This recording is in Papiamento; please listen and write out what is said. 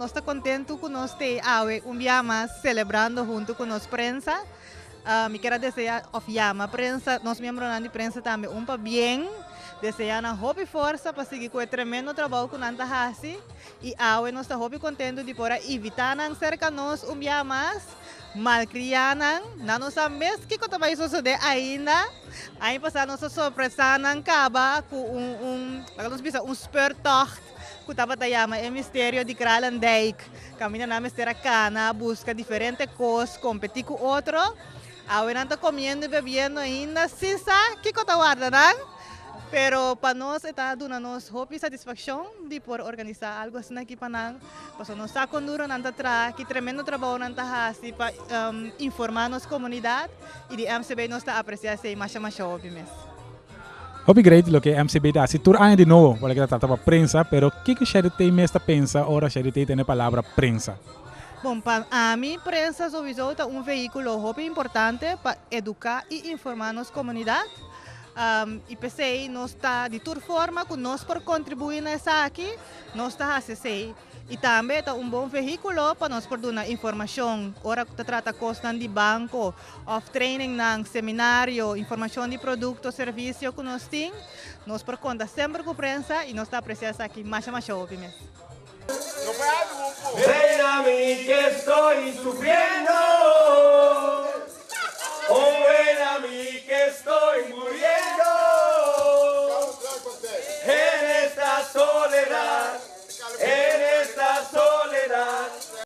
Nos ta kontentu ku nos t'ei awe un bia mas selebrando huntu ku nos prensa. Mi kier a deseá òf yama prensa, nos miembronan di prensa tambe un pabien, deseá nan hopi forsa pa sigui ku e tremendo trabou ku nan ta hasi. I awe nos ta hopi kontentu di por a invitá nan serka nos un bia mas, malkriá nan, nan no sa mes kiko ta bai sosodé ainda. Aña pasá nos a sorpresá nan kaba ku un un laga nos bisa un speurtocht ku tabata yama e misterio di Kralendijk. Kaminda nan mester a kana, buska diferente kos, kompetí ku otro. Awe nan ta komiendo i bebiendo ainda sin sa kiko ta warda nan. Pero pa nos e ta duna nos hopi satisfakshon di por organisá algu asina aki pa nan. Pasobra nos sa kon duro nan ta traha, ki tremendo trabou nan ta hasi pa informá nos komunidat i di MCB nos ta apresiá esei masha masha hopi mes. Hopi great loke MCB ta hasi tur aña di nobo por loke ta trata pa prensa, pero kiko Sherry Tay mes ta pensa ora Sherry Tay tene palabra prensa? Bon, pa ami prensa souiso ta un vehículo hopi importante pa educa y informa nos comunidad y p'esey nos ta di tur forma cu nos por contribui na esaki nos ta haci esey. Y tambe ta un bon vehiculo pa nos por duna informacion ora cu ta trata cosnan di banco of trainingnan, seminario, informacion di producto, servicio cu nos tin. Nos por conta semper cu prensa y nos ta aprecia esaki masha masha hopi mes. Ven a mí que estoy sufriendo.